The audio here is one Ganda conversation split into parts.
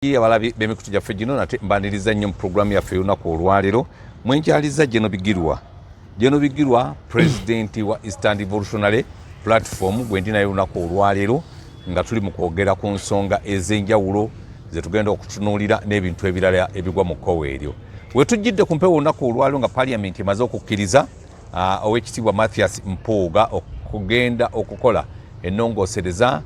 Abalabi b'emikutu gyaffe gino, nate mbaniriza nnyo mu puroguramu yaffe ey'olunaku olwaleero. Mwenkyaliza General Bigirwa, General Bigirwa, pulezidenti wa Eastern Revolutionary Platform, gwe ndi naye olunaku olwaleero nga tuli mu kwogera ku nsonga ez'enjawulo ze tugenda okutunuulira n'ebintu ebirala ebigwa mu kkowe eryo. We tujjidde ku mpewo olunaku olwaleero nga Parliament emaze okukkiriza Owekitiibwa Mathias Mpuuga okugenda okukola ennongoosereza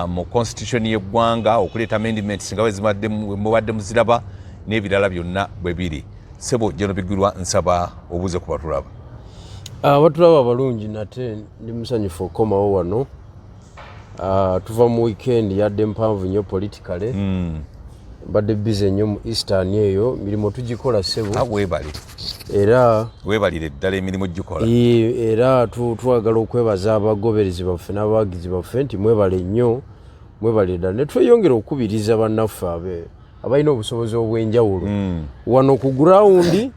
mu constitution y'eggwanga, okuleeta amendments nga bwe mubadde muziraba n'ebirala byonna bwe biri. Sebo General Bigirwa, nsaba obuuze ku batulaba. Abatulaba abalungi, nate ndi musanyufu okukomawo wano. Tuva mu weekend yadde mpanvu nnyo politically. Mbadde busy nnyo mu Eastern eyo, mirimu tugikola, ssebo. Ah, weebale. Era weebalire ddala emirimu gikola. Era twagala okwebaza abagoberezi baffe n'abawagizi baffe nti mwebale nnyo, mwebale ddala, ne tweyongera okukubiriza bannaffe abe abalina obusobozi obw'enjawulo wano ku ground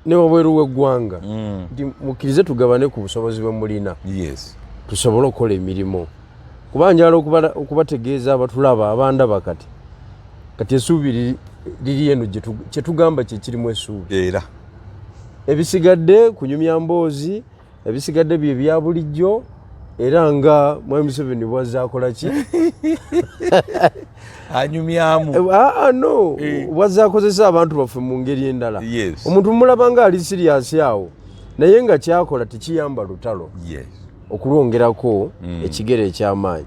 ne wabweru w'eggwanga nti mukkirize tugabane ku busobozi bwe mulina tusobole okukola emirimu, kuba njagala okubategeeza abatulaba, abandaba kati kati, essuubi liri eno kyetugamba kyekirimu essuubi. Era Ebisigadde kunyumya mboozi, ebisigadde bye bya bulijjo, era nga Mwami Museveni bwazze akola ki? Anyumyamu. Aa, no. Bwazze akozesa abantu baffe mu ngeri endala. Omuntu mulaba nga ali serious awo, naye nga kyakola tekiyamba lutalo okulwongerako ekigere ekyamaanyi,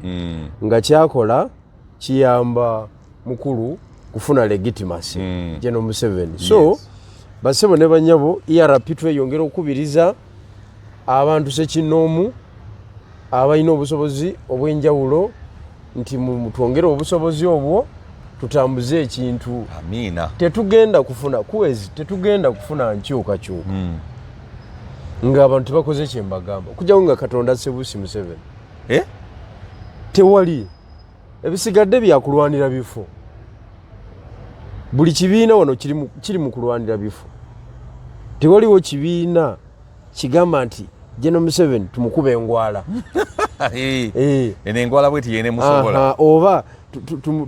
nga kyakola kiyamba mukulu kufuna legitimacy, General Museveni. So basebo ne banyabo, ERP tweyongera okukubiriza abantu sekinnoomu abalina obusobozi obw'enjawulo nti twongere obusobozi obwo, tutambuze ekintu. Amiina. Tetugenda kufuna kuwezi, tetugenda kufuna nkyukakyuka ng'abantu tebakoze kyembagamba, okujjako nga Katonda sebusi Museveni. Eh? Tewali, ebisigadde byakulwanira bifo. Buli kibiina wano kiri mu kulwanira bifo. Tewaliwo kibiina kigamba nti General Museveni tumukuba engwala. Eno engwala bweti yene musobola. Oba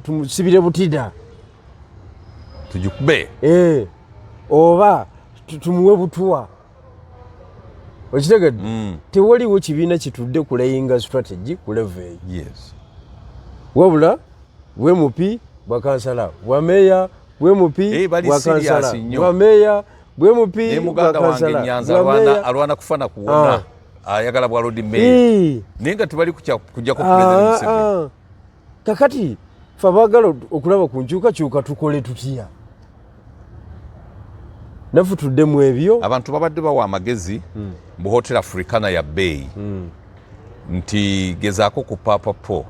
tumusibire butida. Tugikube. Oba tumuwe butuwa, okitegedde? Tewaliwo kibiina kitudde kulayinga strategy ku level eyo. Wabula bwe MP, bwa kansala, bwa meya, bwe MP, bali bwa serious kansala, nnyo. bwa meya, bwe MP, Naye bwa muganda wange kansala, Nyanza bwa alwana, meya. alwana kufa na kuwona. Ayagala bwa Lord Mayor, naye nga tebali kujjako President Museveni. Kakati fe abaagala okulaba ku nkyukakyuka tukole tutya? Naffe tudde mu ebyo. Abantu babadde bawa amagezi mu Hotel Africana ya bbeeyi nti gezaako ku Papa Po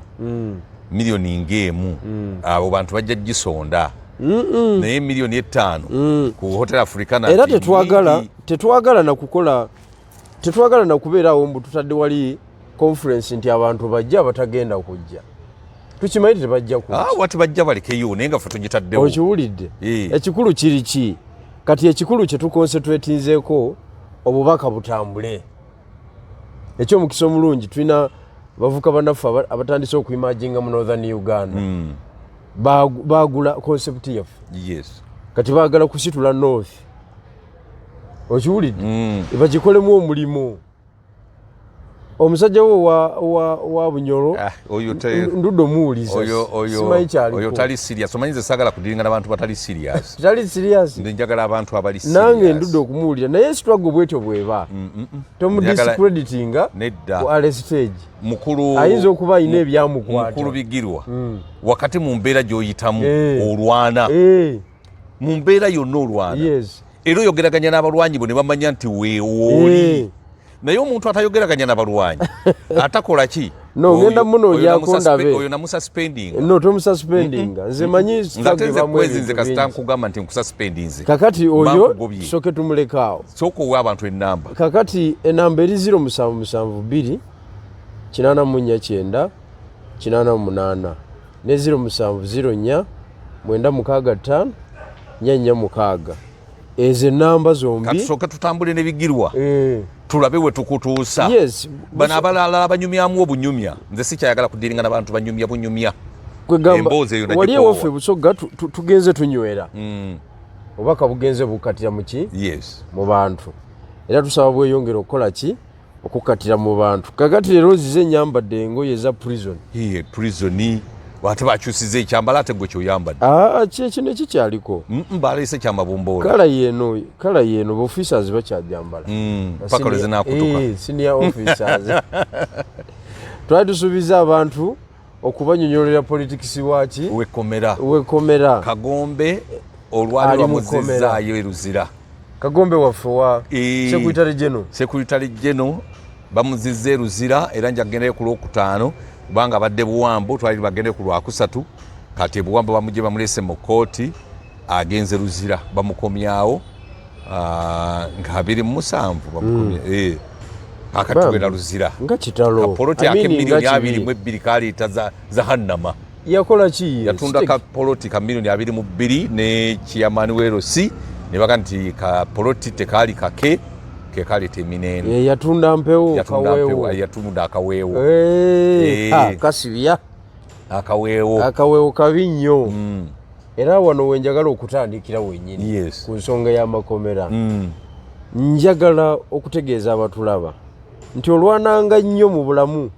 miliyoni ng'emu, abo bantu bajja gisonda, naye miliyoni 5 ku Hotel Africana Era nti tetwagala nyingi. Tetwagala nakukola, tetwagala nakubeerawo mbu tutadde wali conference nti abantu bajja, abatagenda kujja tukimanyi tebajja kujja. Ah, wati bajja balekeyo, naye nga ffe tugitaddewo. Okiwulidde? Ekikulu kiri ki kati? Ekikulu kyetuconcentratinzeeko, obubaka butambule. Ekyomukisa omulungi, tulina bavuka bannaffe abatandise okuemerginga mu Northern Uganda. Bagula concept yaffe. Kati baagala kusitula North, okiwulidde? Bagikolemu omulimu. Omusajja wo wa Bunyoro, Ah, oyo ndudde omuwuliza, oyo oyo simanyi kyaliko. Oyo tali serious. Omanyi nze saagala kudealinga n'abantu batali serious. Tali serious. Nze njagala abantu abali serious. Nange ndudde okumuwulira, naye struggle bwetyo bweba, tomudiscreditinga. Nedda. Ku early stage Mukulu ayinza okuba alina ebyamukwata. Mukulu Bigirwa, wakati mu mbeera gy'oyitamu, olwana mu mbeera yonna, olwana era oyogeraganya n'abalwanyi bo ne bamanya nti weewooli. Naye omuntu atayogeraganya n'abalwanyi, atakola ki? No, ngenda munoonyako ndabe. Oyo namususpendinga. No, tomususpendinga. Nze manyi Nga struggle tenze ebamu kwezi ebintu nze kasita bingi. nkugamba nti nkususpendinze. Kakati oyo Bankugobye. tusooke tumulekaawo. Sooka owe abantu enamba. Kakati enamba eri 0772 84 9 88 ne 0704 965 446. Ezo enamba zombi. Katusooke tutambule ne Bigirwa, tulabe we tukutuusa. Bano abalala abanyumyamu obunyumya, nze sikyayagala kudealinga n'abantu banyumya bunyumya. Kwegamba Emboozi eyo wali nagikoowa. ewaffe Busoga tugenze tunywera, obubaka bugenze bukkatira muki? Mu bantu, era tusaba bweyongere okukola ki? Okukkatira mu bantu. Kakati leero nzize nyambadde engoye eza prison. Iye, prison ate bakyusiza ekyambalo, ate gwe kyoyambadde? Aa, kino ekikyaliko. Baleese kyamabumboola. Kala yeno, kala yeno, officers bakyagyambala. Paka lwe zinaakutuka. Senior officers. Twali tusuubiza abantu okubanyonyolera politics waki? Wekomera. Wekomera. Kagombe olwali Ali mu bamuzizaayo eruzira. Kagombe waffe wa secretary general. Secretary general bamuzizza eruzira, era nja kugendayo ku Lwokutaano, kubanga abadde Buwambo, twali bagende ku Lwakusatu. Kati ebuwambo bamugye bamulese mu kooti, agenze Luzira, bamukomyawo nga 27 bamukomya. Akati Bambi. tugenda Luzira. Nga kitalo. Kapoloti Amini, ake nga miliyoni kibi. 22 kaleeta za hannama. Yakola ki? Yatunda ka poloti ka miliyoni 22 ne chairman we LC, ne baga nti ka poloti tekaali kake, kekaleeta eminene. Yatunda mpewo. Yatunda kaweewo. mpewo, yatunda akaweewo. Kasibya. Akaweewo. Akaweewo kabi nnyo. Era wano wenjagala okutandikira wennyini ku nsonga y'amakomera. Njagala okutegeeza abatulaba nti olwananga nnyo mu bulamu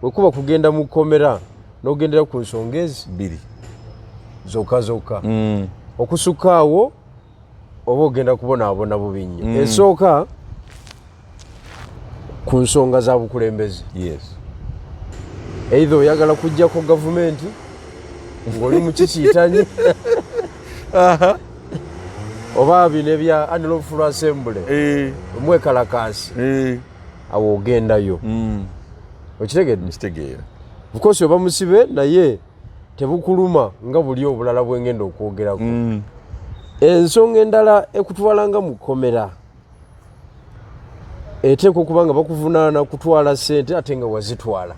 bwe kuba kugenda mu kkomera n'ogendera ku nsonga ezi Bbiri zokka zokka. Okusukka awo oba ogenda kubonaabona bubi nnyo. Esooka ku nsonga za bukulembeze. Either oyagala kujjako gavumenti ng'oli mu kikiitanyi, oba bino ebya unlawful assembly, omwekalakaasi, awo ogendayo. Okitegedde? Nkitegeera. Of course oba musibe, naye tebukuluma nga buli obulala bwengenda okwogerako. Ensonga endala ekutwalanga mu kkomera eteekwa okuba nga bakuvunaana kutwala ssente ate nga wazitwala.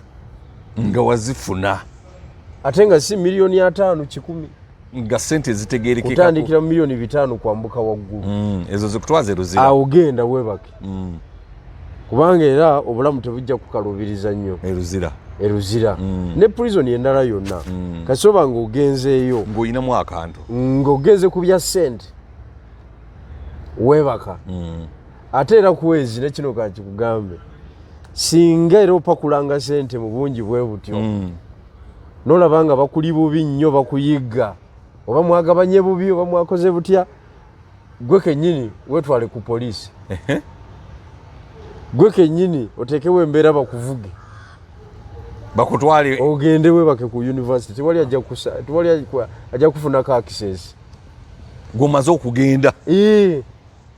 Nga wazifuna. Ate nga si miliyoni 50, 100. Nga sente zitegerekeka. Kutandikira mu miliyoni 5 kwambuka waggulu. Ezo zikutwaza eruzira. Awo genda weebake, kubanga era obulamu tebujja kukalubiriza nnyo. Eruzira. Eruzira ne prison endala yonna, kasoba ng'ogenzeeyo ng'olinamu akantu. Ng'ogenze ku bya ssente, weebaka. Ate era kwezi nekino kakikugambe, singa era opakulanga sente mu bungi bwe butyo, nolaba nga bakuli bubi nnyo, bakuyigga, oba mwagabanye bubi, oba mwakoze butya, gwe kennyini weetwale ku poliisi, gwe kennyini oteekewo embeera bakuvuge. Bakutwale. Ogende webake ku university, tewali ajja tewali ajja kufunako access. Gwomaze okugenda.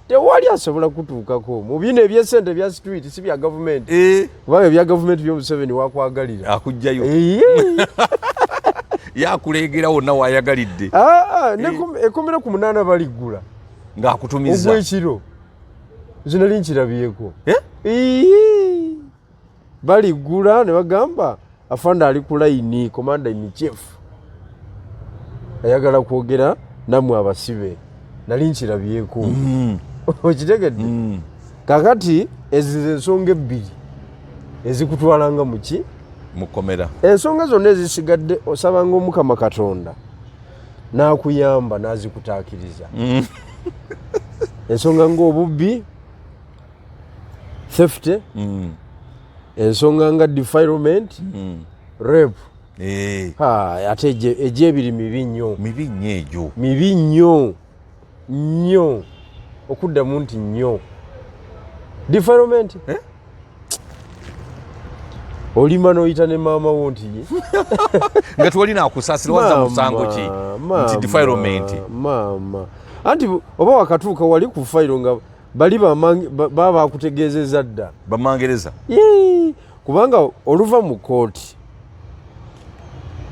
Tewali asobola kutuukako mu bino ebyesente ebya street, si bya gavumenti, kubanga ebya gavumenti byomuseveni wakwagalira. Akugjayo. Yakulegera wonna wayagalidde. Ah, ah, ekomera ku 8 baliggula. Ng'akutumiza. Ogwekiro, nze nali nkirabyeko. Eh? Ii. Baliggula ne bagamba afande ali ku layini, commander in chief ayagala kwogera nammwe abasibe. Nali nkirabyeko. Okitegedde? Kakati ezo ensonga ebbiri ezikutwalanga muki? Mukomera. Ensonga zonna ezisigadde osabanga Omukama Katonda n'akuyamba n'azikutaakiriza. Ensonga ng'obubbi, theft, ensonga nga defilement, rape. Ha, ate egyebiri mibi nnyo. Mibi nnyo egyo. Mibi nnyo nnyo, okuddamu nti nnyo. Defilement, Eh? olima n'oyita ne maama wo nti ye. Nga tewali nakusaasira, wazza musango ki nti defilement? Maama, anti oba wakatuuka wali ku fayiro nga bali baba bakutegeezezza dda. Bamangereza. Yee, kubanga oluva mu kooti,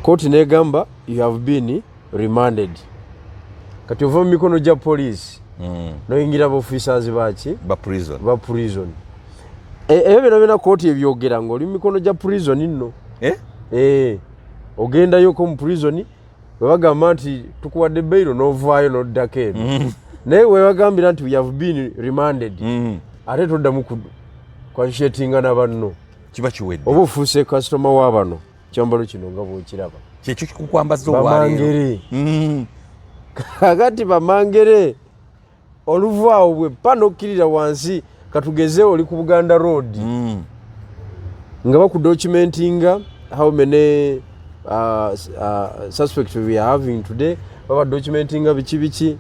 kooti negamba you have been remanded. Kati ova mu mikono gya poliisi noyingira baofficers baki? Ba prison. Ba prison. Ebyo byona byona kooti ebyogera ngaoli mu mikono gya prison nno. Eh? Ogendayoko mu prison, webagamba nti tukuwadde bail, novaayo noddako eno, naye webagambira nti we have been remanded, ate toddamu kwassociatinga na banno. Kiba kiwedde. Oba ofuuse kasitoma wa bano. Kyambalo kino nga bwokiraba. Kyekyo kikukwambaza olwaleero. Bamangere. Kakati bamangere oluvaawo bwe pa nokkirira wansi, katugeze oli ku Buganda Road, nga bakudocumentinga how many suspects we are having today, baba documentinga biki biki,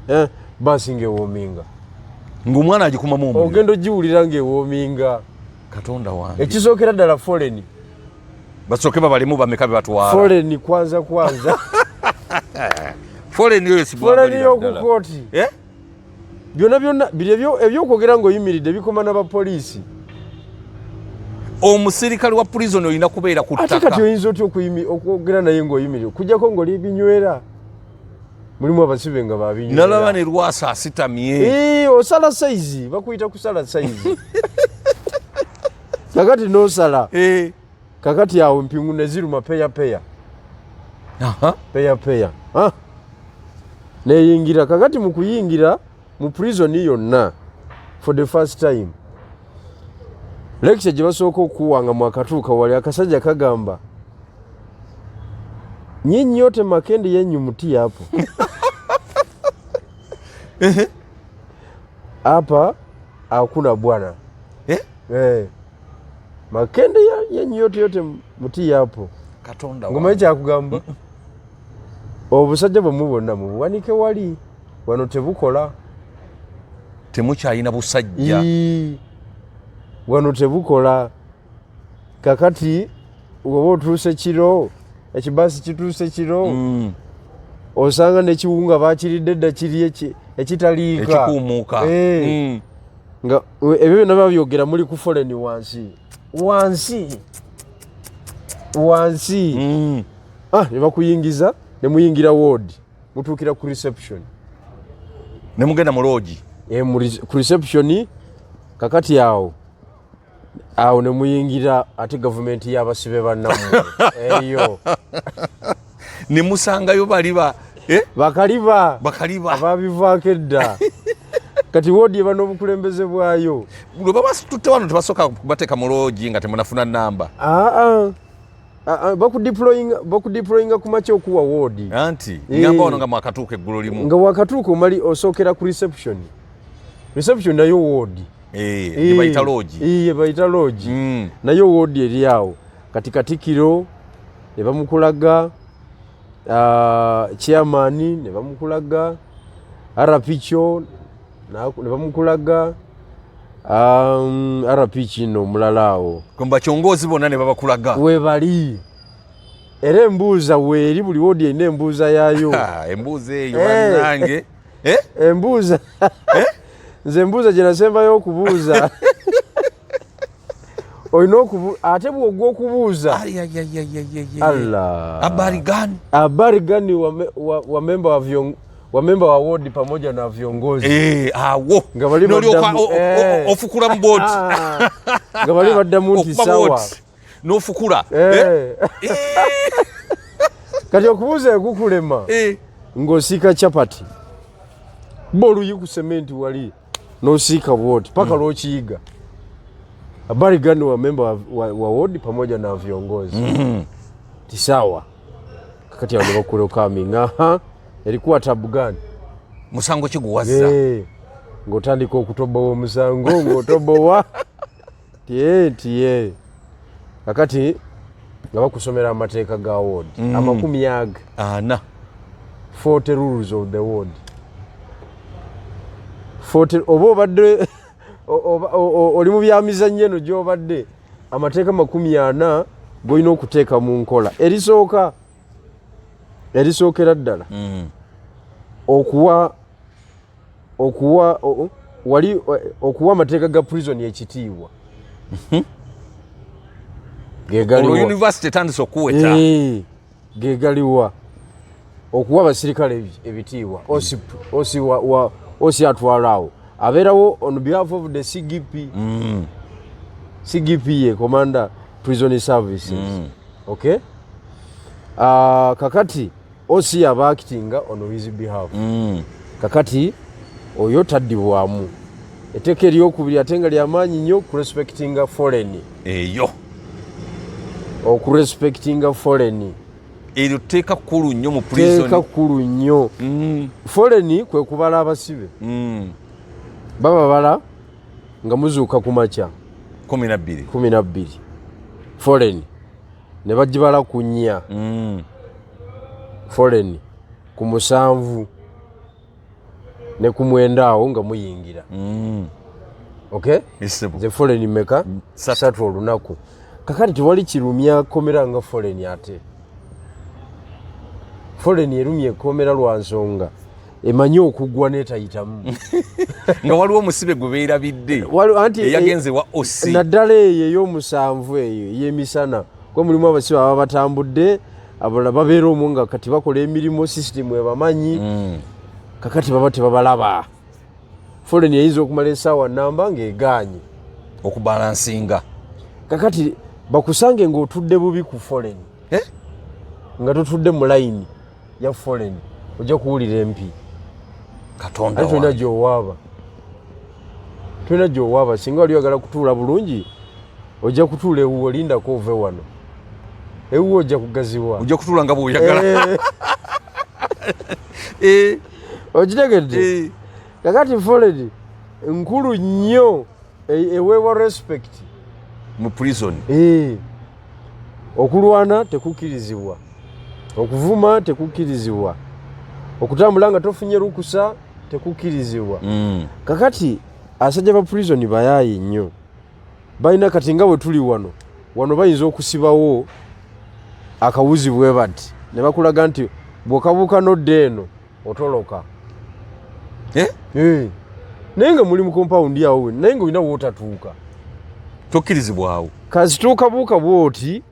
basi ng'ewoominga. Ng'omwana agikumamu omuliro. Ogenda ogiwulira ng'ewoominga. Katonda wange. Ekisookera ddala, foleni. Basooke babalemu bameka be batwala. Foleni kwanza kwanza. Foleni oyo. Foleni y'okukooti. Eh? Byonna byonna biri ebyokwogera ng'oyimiridde bikoma n'abapoliisi. Omusirikale wa prison olina kubeera ku Ate kati ttaka. Oyinza otya okwogera naye ng'oyimiridde, kujjako ng'oli binywera? Mulimu abasibe nga babinywera. Nalaba ne Lwasa asitamye. Eh, osala saizi, bakuyita kusala saizi. Kakati nosala. Kakati awo mpingu neziruma peya peya. Peya peya. Ah. Neyingira. Kakati mu kuyingira mu prison yonna for the first time, lecture gye basooka okuwa nga mwakatuuka, wali akasajja kagamba, "Nyinyi yote makende yenyu mtie hapo hapa, hakuna bwana." Eh? Eh. Makende yenyu yote yote mtie hapo. Katonda Ngomanyi wange. kyakugamba, obusajja bwemwe bwonna mubuwanike wali wano, tebukola. Temukyalina busajja. Ii, wano tebukola. Kakati woba otuuse kiro, ekibaasi kituuse kiro, osanga nekiwunga bakiridde edda, kiri ekitaliika. Ekikuumuuka. Eh. Nga ebyo byonna babyogera muli ku foleni wansi wansi wansi. Ah, ne bakuyingiza, ne muyingira ward, mutuukira ku reception. Ne mugenda mu lodge. E, ku reception. Kakati awo awo ne muyingira ate gavumenti y'abasibe bannammwe eyo. Ne musangayo bali ba, eh? Bakaliba. Bakaliba. Ababivaako edda. Kati ward eba n'obukulembeze bwayo. Lwe babatutte wano, tebasooka kubateeka mu lodge nga temunafuna namba? Aa. Aa, bakudeployinga ku makya okuwa ward. Anti Eh. ngamba wano nga mwakatuuka eggulo limu. Nga wakatuuka omali osookera ku reception. Reception nayo ward. Eh, gye bayita lodge. Iye, bayita lodge. Nayo ward eri awo. Kati katikiro ne bamukulaga, chairman ne bamukulaga, RPcho ne bamukulaga, RP kino omulala awo. Kwamba kyongozi bonna ne babakulaga. Webali era embuuza weeri, buli ward erina embuuza yaayo. Ah, embuuzi eyo. Eh. Bannange. Eh? Embuuza, nze embuuza gye nasembayo okubuuza, olina okubu ate bw'ogwa okubuuza. Ai, ai, ai, ai, ai, ai, ai. Allah. Habari gani? Habari gani wa memba wa memba wa ward pamoja na viongozi. Eh, awo Nga bali N'olyoka baddamu- Eh. ofukula mu booti. Ah, nga bali baddamu nti Okuba sawa. booti n'ofukula. Eh? Eh. Kati okubuuza ekukulema ng'osiika chapati, ba oluyi ku sementi wali n'osiika bwoti paka lw'okiyiga, habari gani wa memba wa ward pamoja na viongozi, ti sawa. Kakati awo ne bakulokaminga, aha, erikuwa tabu gani? Musango ki guwazza? Eh, ng'otandika okutobowa omusango, ng'otobowa tiye tiye. Kakati nga bakusomera amateeka ga ward 40. 40. 40 rules of the ward, 40. Oba obadde oli mu byamizannyo eno gy'obadde, amateeka 40 g'olina okuteeka mu nkola. Erisooka, erisookera ddala, okuwa wali okuwa amateeka ga prison ekitiibwa. Olwo Gegaliwa. University etandise okuweta. Eh, gegaliwa. Okuwa abasirikale ebitiibwa. Osi osi atwala awo abeerawo on behalf of the CGP. CGP ye commander prison services. Okay, kakati OC aba actinga on his behalf. Kakati oyo taddibwamu. Etteeka eryokubiri ate nga lyamaanyi nnyo, kurespectinga foreign. Eyo. Okurespectinga foreign. Eryo tteeka kkulu nnyo mu prison. Teeka kkulu nnyo. Fallen kwe kubala abasibe. Bababala nga muzuuka ku makya. 12. 12 fallen, ne bagibala ku 4. Fallen ku 7 ne ku 9 awo nga muyingira. Okay? Ssebo. Ze fallen meka? Satu. 3 olunaku. Kakati tewali kirumya komera nga fallen. Ate fallen erumya ekomera lwa nsonga emanyi okugwa n'etayitamu. Nga waliwo omusibe gwe beerabidde. Anti eyagenze wa OC. Naddala eyo ey'omusanvu, eyo ey'emisana, kuba mulimu abasibe ababa batambudde, abalala babeera omwo nga kati bakola emirimu, sisitimu ebamanyi. Kakati baba tebabalaba. Fallen eyinza okumala essaawa namba ng'egaanye okubalansinga. Kakati bakusange ng'otudde bubi ku fallen, Eh? nga totudde mu layini ya fallen, ojja kuwulira empi. Katonda Ate tolina wange. gy'owaaba, tolina gy'owaaba. Singa wali oyagala kutuula bulungi, ojja kutuula ewuwo, lindako ove wano, ewuwo ojja kugaziwa. Ojja kutuula nga bw'oyagala. Eh. Okitegedde? Eh. Kakati fallen nkulu nnyo, eweebwa respect mu prison. Eh. Okulwana tekukkirizibwa, okuvuma tekukkirizibwa, okutambula nga tofunye lukusa tekukkirizibwa. Kakati abasajja ba prison bayaaye nnyo, balina kati nga bwe tuli wano, wano bayinza okusibawo akawuzi bwe bati ne bakulaga nti bw'okabuuka n'odda eno otoloka. Eh? Eh. Naye nga muli mu compound awo we, naye nga olina wootatuuka. Tokkirizibwawo. Kasita okabuuka bwoti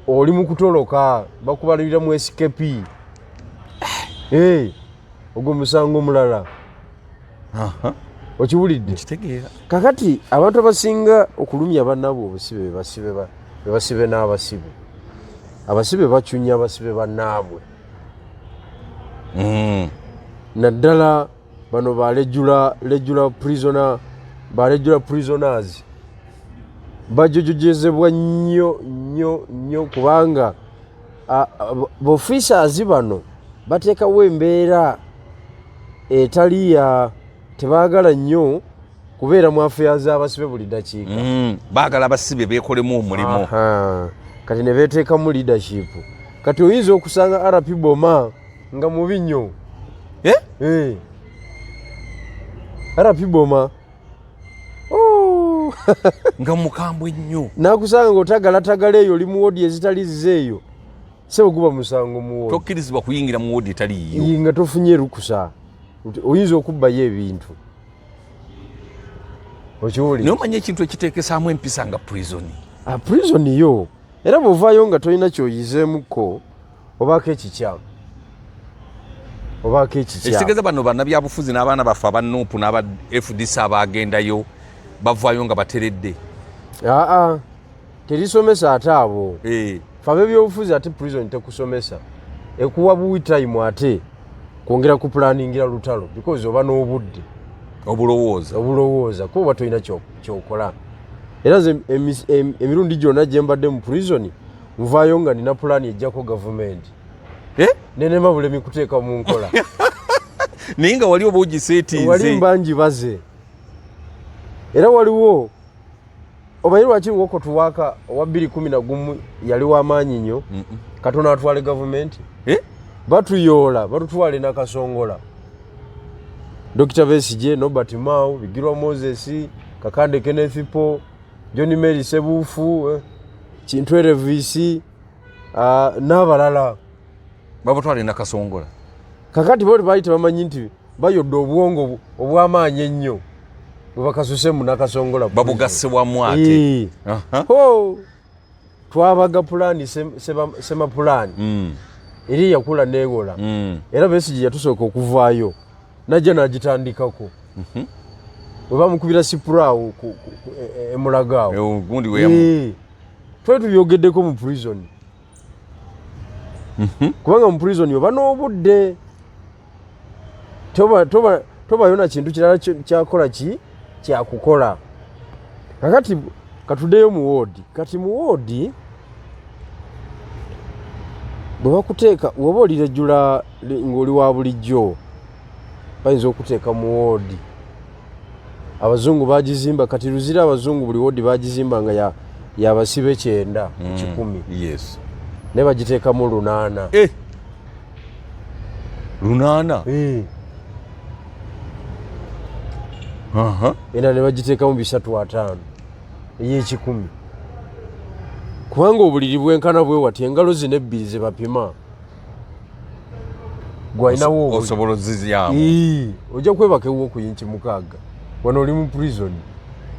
oli mu kutoloka, bakubalirira mu escape. Eh, ogwo musango omulala. Okiwulidde? Kitegeera. Kakati abantu abasinga okulumya bannaabwe obusibe bebasibe n'abasibe. Abasibe bacunya abasibe bannaabwe. Naddala bano ba regular prisoner, ba regular prisoners bajojojezebwa nnyo nnyo nnyo, kubanga ba officers bano bateekawo embeera etali ya, tebaagala nnyo kubeera mu affairs z'abasibe buli ddakiika. Baagala abasibe beekolemu omulimu. Aha. Kati ne beeteekamu leadership. Kati oyinza okusanga RP Boma nga mubi nnyo. Eh? Eh. RP Boma. Oh. Nga mukambwe nnyo. Nakusanga ng'otagalatagala eyo, oli mu wodi ezitali zizeeyo, sebo guba musango mu wodi. Tokkirizibwa kuyingira mu wodi etali yiyo. Nga tofunye lukusa, oyinza okubbayo ebintu, okiwulira? Naye omanyi ekintu ekiteekesaamu empisa nga prison. Ah, prison yo era bw'ovaayo nga tolina kyoyizeemuko, obaako ekikyamu, obaako ekikyamu. Ekitegeeza bano bannabyabufuzi n'abaana baffe aba NUP n'aba FDC abagendayo bavaayo nga bateredde. Aa, terisomesa ate abo. Eh. Fe ab'ebyobufuzi, ate prison tekusomesa, ekuwa buwi time ate kwongera kupulaningira lutalo, because oba n'obudde. Obulowooza. Obulowooza, kuba oba tolina kyokola. Era nze emirundi gyonna gye mbadde mu prison, nvaayo nga nina pulaani ejjako gavumenti. Eh? Nenema bulemi kuteeka mu nkola. Naye nga wali oba wali ogiseetinze. Mba ngibaze. Era waliwo, omanyi lwaki Woko Tuwaka owa 211 yali w'amaanyi nnyo? Katono atwale gavumenti. Eh? Batuyoola batutwale Nakasongola. Dr Besigye, Norbert Mao, Bigirwa Moses, Kakande Kenneth Paul, John Mary Sebuufu, Kintu Elvis, n'abalala. Babatwale Nakasongola. Kakati bo baali tebamanyi nti bayodde obwongo obw'amaanyi ennyo bwe bakasuse mu Nakasongola. Babugasse wamu ate. Eh. Aha. Ho, twabaga pulaani, sema pulaani. Eri yakula neewola. Era Besigye yatusooka okuvaayo, najja n'agitandikako bwe bamukubira sipuraawo emulaga awo. Eh, gundi weyamu. Eh, twali tubyogeddeko mu prison, kubanga mu prison oba n'obudde, tobayo na kintu kirala kyakola ki kyakukola. Kakati katuddeyo mu woodi. Kati mu woodi Bwe bakuteeka, woba olirejjula ng'oli wa bulijjo, bayinza okuteeka mu woodi. Abazungu bagizimba kati Luzira, abazungu buli woodi bagizimba nga yabasibe 90 ku 100. Naye bagiteekamu 8. 8? Era ne bagiteekamu 350 ey'ekikumi, kubanga obuliri bwenkana bwe wati, engalo zino ebbiri ze bapima gwalinawo. Osobola ozizyamu. Ojja kwebaka ewuwo ku yinki 6, wano oli mu prison.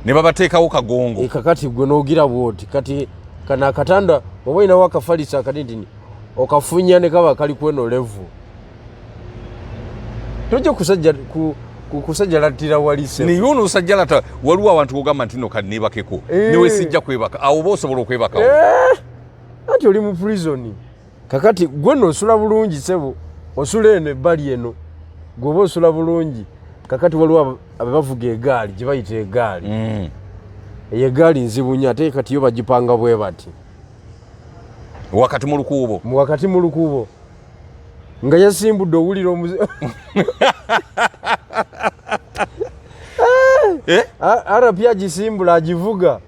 Ne babateekawo kagongo. Kakati gwe n'ogira bwoti, kati kano akatanda oba olinawo akafalisa akanitini, okafunya ne kaba kali kweno level, tojja kusajjalattira wali. Naye ono osajjalata, waliwo abantu ogamba nti no kanneebakeko, newe sijja kwebaka awo, oba osobola okwebakawo? Anti oli mu prison. Kakati gwe nno osula bulungi, sebo, osula eno ebbali eno, gwe oba osula bulungi. Kakati waliwo abebavuga egaali gye bayita egaali. Eyo egaali nzibu nnyo ate kati yo bagipanga bwe bati. Wakati mu lukuubo. Wakati mu lukuubo nga yasimbudde, owulira omuzi. Eh? RP agisimbula, agivuga,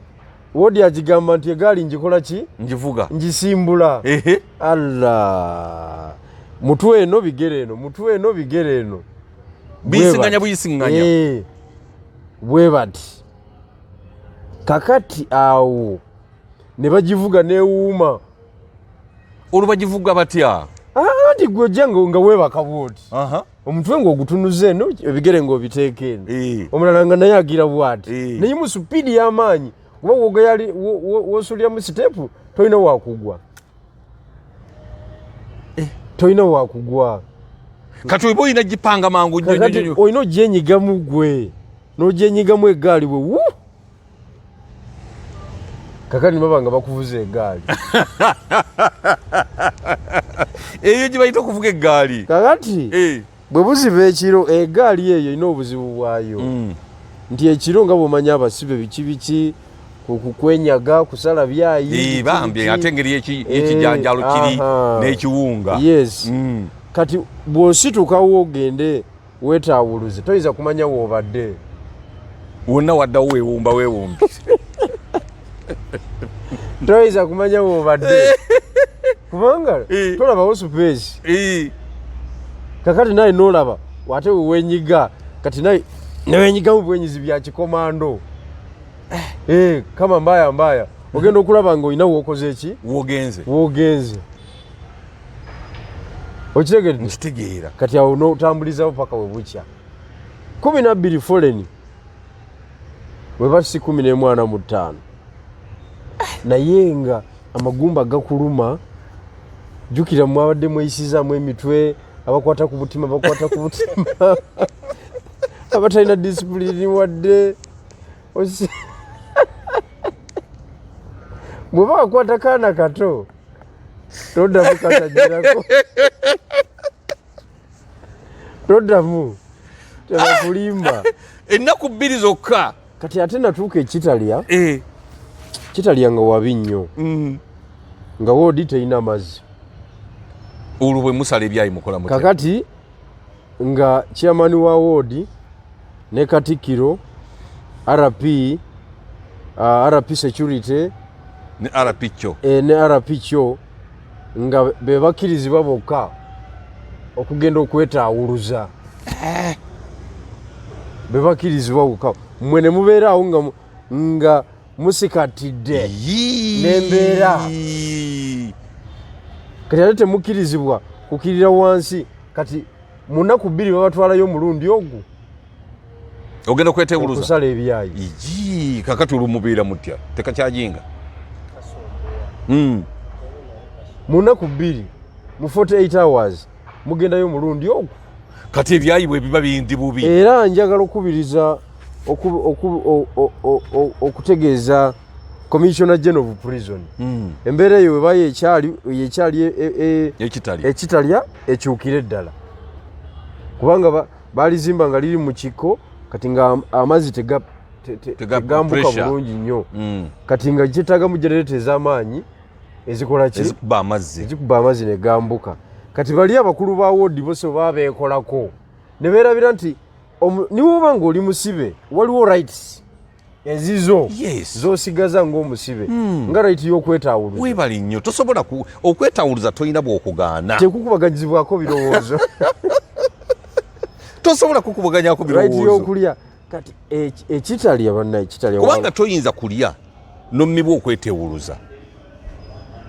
wodi agigamba nti egaali ngikola ki? Ngivuga. Ngisimbula. Allah, mutwe eno, bigere eno, mutwe eno, bigere eno. Biyisiŋŋanya buyisiŋŋanya. Bwe bati. Kakati awo ne bagivuga newuuma. Olwo bagivuga batya? Anti gwe ojja nga weebaka bwoti, omutwe ng'ogutunuza eno, ebigere ng'obiteeka eno. Omulala nga naye agira bwati. Naye mu supiidi y'amaanyi, kuba wogayali wosuliramu sitepu, tolina wakugwa, tolina wakugwa. Kati oba olina gipanga mangu nnyo nnyo nnyo. Olina ogyenyigamu gwe n'ogyenyigamu egaali bwe wu. Kakati nibaba nga bakuvuza egaali. Eyo gye bayita okuvuga eggaali. Kakati bwe buziba ekiro, egaali eyo erina obuzibu bwayo, nti ekiro nga bwomanya abasibe biki biki, kwenyaga, kusala byayi, biki bambi biki. Ate engeri y'ekijanjaalo kiri n'ekiwunga. Yes. Kati bw'ositukawo ogende weetaawuluze, toyinza kumanya woobadde. Wonna waddawo weewumba weewumbi. Toyinza kumanya woobadde kubanga tolabawo space. Kakati naye nolaba ate wewenyiga, kati naye newenyigamu bwenyizi bya kikomando. Kama mbaya mbaya, ogenda okulaba nga olina wokoze eki. Wogenze. Wogenze, okitegedde? Nkitegeera. Kati awo notambulizawo paka we bukya 12 foleni weba si 11:45, naye nga amagumba gakuluma. Jjukira mwabadde mweyisizaamu emitwe, abakwata ku butima bakwata ku butima, abatalina disipulini wadde. Bw'oba wakwata kaana kato, toddamu kasajjirako, toddamu, tebakulimba. Ennaku 2 zokka. Kati ate natuuka ekitalya. Kitalya nga wabi nnyo, nga woodi terina mazzi. Olwo bwe musala ebyayi mukola mutya? Kakati nga chairman wa woodi ne katikkiro, RP, RP security ne RP kyo. Ne RP kyo, nga be bakkirizibwa bokka okugenda okwetaawuluza, be bakkirizibwa bokka. Mmwe ne mubeera awo nga musikatidde n'embeera. Kati ate temukkirizibwa kukirira wansi. Kati mu nnaku 2 babatwalayo omulundi ogwo. Ogenda okwetewuluza. Okusala ebyayi. Igi, kakati olwo mubeera mutya tekakyajinga? Mu nnaku 2, mu 48 hours mugendayo omulundi ogwo. Kati ebyayi bwe biba bindi bubi. Era njagala okubiriza okutegeeza Commissioner General of Prison, embeera eyo weba yekyali ekitalya. Ekitalya ekyukire ddala, kubanga balizimba nga liri mu kiko, kati nga amazzi tegambuka pressure. bulungi nnyo. Kati nga kyetaagamu genereta ez'amaanyi. Ezikola ki? Ezikuba amazzi. Ezikuba amazzi ne gambuka. Kati bali abakulu ba woodi bose baba beekolako ne beerabira nti niwoba ng'oli musibe waliwo rights ezizo z'osigaza ng'omusibe, nga right y'okwetaawuluza. Weebale nnyo, tosobola okwetaawuluza, tolina bw'okugaana. Tekukubaganyizibwako birowoozo. Tosobola kukubaganyako right birowoozo. Y'okulya. Kati ekitalya banna, ekitalya Kubanga toyinza kulya nommibwa okwetewuluza.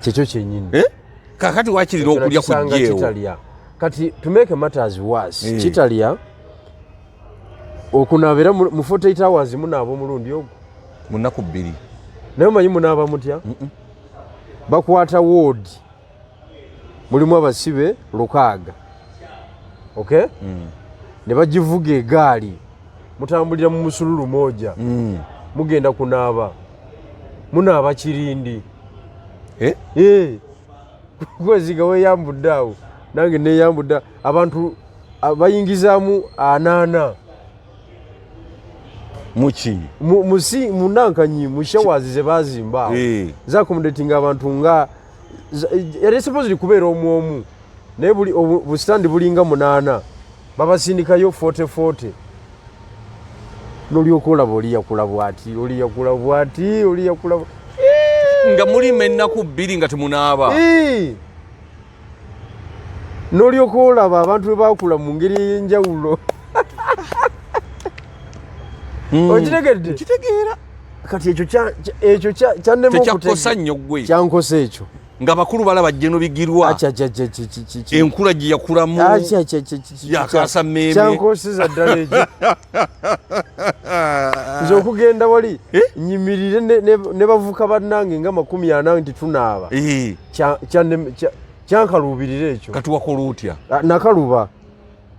Kyekyo kyennyini. Eh? Kakati wakirira Ekyo okulya nakisanga kujjeewo. Kitalya. Kati to make matters worse, kitalya okunaabira mu 48 hours munaaba omulundi ogwo. Mu nnaku 2. Naye omanyi munaaba mutya? Bakwata woodi mulimu abasibe 600, okay? Ne bagivuga egaali, mutambulira mu musululu moja, mugenda kunaaba, munaaba kirindi. Eh? Eh, kweziga weyambudde awo, nange neyambudde, abantu bayingizaamu 80. Muki? Munankanyi mu showers ze bazimba awo, zaccommodatinga abantu nga yali supposed kubeera omu omu, naye buli busitandi bulinga munaana, babasindikayo 40-40, nolyoka olaba oli yakula bwati, oli yakula bwati, oli yakula Nga mulima ennaku 2 nga temunaaba. Nolyoka olaba abantu bwe bakula mu ngeri ey'enjawulo. Okitegedde? Kitegeera. Kati ekyo ekyo kyannema. Tekyakukosa nnyo ggwe? Kyankosa ekyo. Nga bakulu balaba Jeno Bigirwa Acha, acha, acha, acha, acha, acha. enkula gye yakulamu. Acha, acha, acha, acha, acha. Yakasa mmeeme. Kyankoseza ddala ekyo. Nze okugenda wali Eh? nyimirire ne bavuka bannange nga 40 nti tunaaba, kyankaluubirira ekyo. Kati wakola otya? Ah, nakaluba.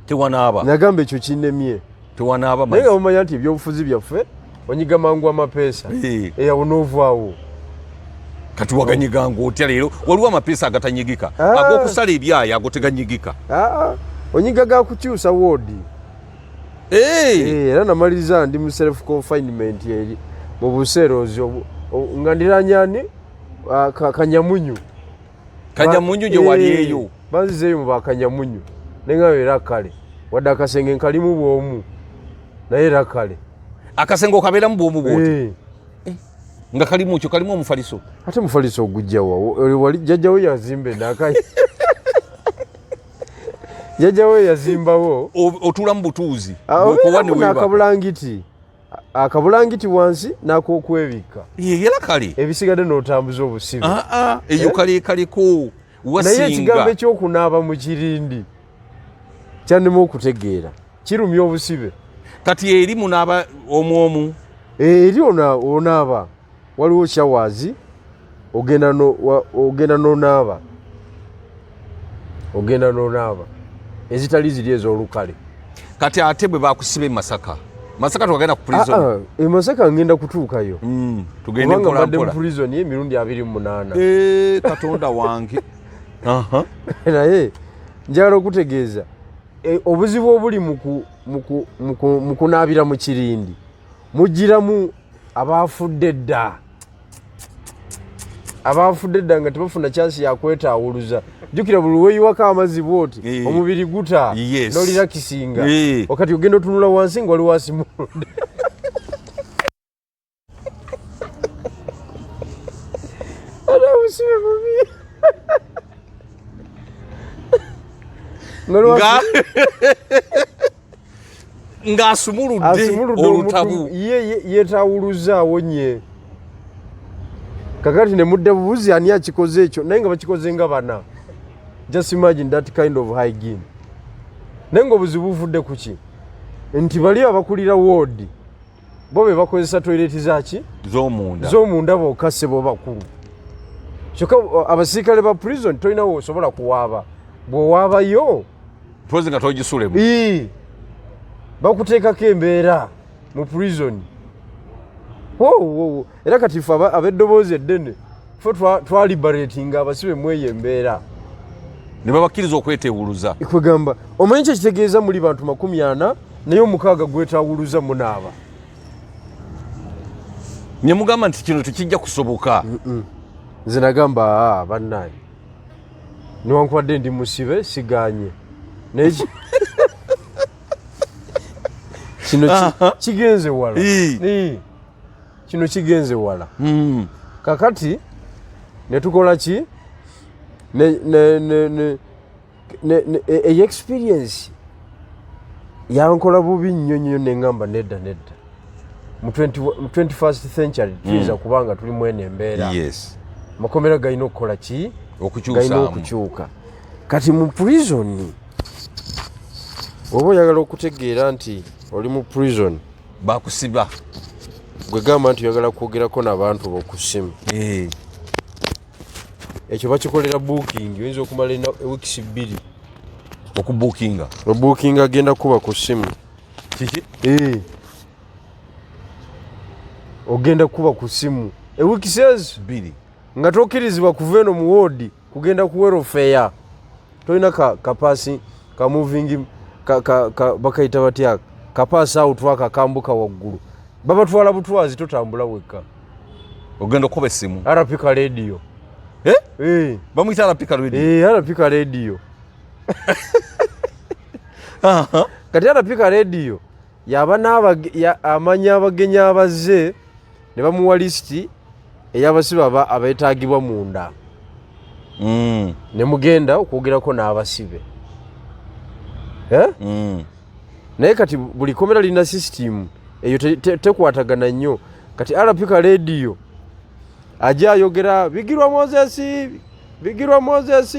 Tewanaaba? Nagamba ekyo kinnemye. Tewanaaba? Naye nga Mazzi. mumanya nti ebyobufuzi byaffe onyiga mangu amapeesa, eyawo n'ovaawo. Kati waganyiganga otya leero? Waliwo amapeesa agatanyigika. Ah. Ag'okusala ebyayi ago teganyigika. Ah, onyiga ga kukyusa woodi. Era namaliriza ndi mu self confinement eri mu buseerozi nga ndiranyani Kanyamunyu. Kanyamunyu gye wali eyo? Banzizeeyo mu bakanyamunyu, neŋŋamba era kale wadde akasenge nkalimu bwomu, naye era kale. Akasenge okabeeramu bwomu bwoti? Eh. Nga kalimu kyo, kalimu omufaliso? Ate mufaliso ogujjawa? Wali jjajjawo yazimba enaka, jjajjawo yazimbawo. Otuulamu butuuzi? Ah, Bw'okowa ne obeeramu weebaka. n'akabulangiti, akabulangiti wansi n'akokwebikka. Era kale. Ebisigadde n'otambuza obusibe. Ah, ah, eyo kale kaliko. Naye ekigambo Wasinga. ekyokunaaba mu kirindi kyannema okutegeera, kirumya obusibe. Kati eri munaaba omu omu? Eri onaaba, waliwo showers, ogenda ogenda nonaaba, ogenda nonaaba ezitali ziri ez'olukale. Kati ate bwe bakusiba e Masaka, Masaka twagenda ku prison? Ah, ah, e Masaka ngenda kutuukayo. Tugende Kubanga mpola mbadde mu mpola. prison emirundi 28. Eh, Katonda wange. Aha. Naye njagala okutegeeza obuzibu obuli mu kunaabira mu kirindi, mugiramu abafudde dda, abafudde dda nga tebafuna chance yakwetaawuluza. Jjukira buli weeyiwako amazzi bwoti, omubiri guta, nolirakisinga, wakati ogenda otunula wansi nga wali wasimuludde. Ate obusibe bubi. Nga wali Ng'asumuludde asumuludde olutabu. Omuntu ye yeetawuluza awonye. Kakati ne mudda bubuzi ani akikoze ekyo, naye nga bakikoze nga bana. Just imagine that kind of hygiene. Naye nga obuzibu buvudde ku ki? Nti bali abakulira woodi bo be bakozesa toyireti zaki? Z'omunda. Z'omunda bokka, ssebo bakulu. Kyokka abasirikale ba prison tolinawo osobola kuwaaba, bw'owaabayo Mpozi nga togisulemu. Ii, bakuteekako embeera mu prison. Wo, wo, wo. Era kati ffe ab'eddoboozi eddene ffe twaliberatinga abasibe mweyo embeera. Ne babakkiriza okwetewuluza. Kwegamba omanyi kyekitegeeza, muli bantu 40 naye 6 gwetawuluza munaaba. Ne mugamba nti kino tekijja kusoboka. Nze nagamba, aa bannange, newankubadde ndi musibe siganye, naye kino kigenze wala. Kino kigenze wala. Kakati netukola ki? Ne experience yankola bubi nnyo nnyo, neŋŋamba nedda nedda, mu 20 mu 21st century tuyinza kubanga tuli mu eno embeera. Amakomera galina okukola ki? Galina Okukyusaamu. okukyuka. Kati mu prison, oba oyagala okutegeera nti oli mu prison, Bakusiba. Gwe gamba nti oyagala kwogerako n'abantu bo ku ssimu, ekyo bakikolera booking. Oyinza okumala weeks 2 Okubuukinga. Obuukinga, agenda kuba ku ssimu. Kiki? Eh. Ogenda kuba ku ssimu eweeks ezo 2 nga tokkirizibwa kuva eno mu ward kugenda ku welfare. Tolina ka pass ka moving bakayita batya, ka pass out akakambuka waggulu. Babatwala butwazi, totambula wekka. Ogenda okuba essimu. RP ka radio. Eh? Eh. Bamuyita RP ka radio. Eh, RP ka radio. Kati RP ka radio yaba amanya abagenyi abazze, ne bamuwa lisiti ey'abasibe abeetaagibwa munda, ne mugenda okwogerako n'abasibe. Eh? Naye kati buli komera lina sisitimu eyo tekwatagana nnyo. Kati RP ka rediyo ajja ayogera, "Bigirwa Moses, Bigirwa Moses,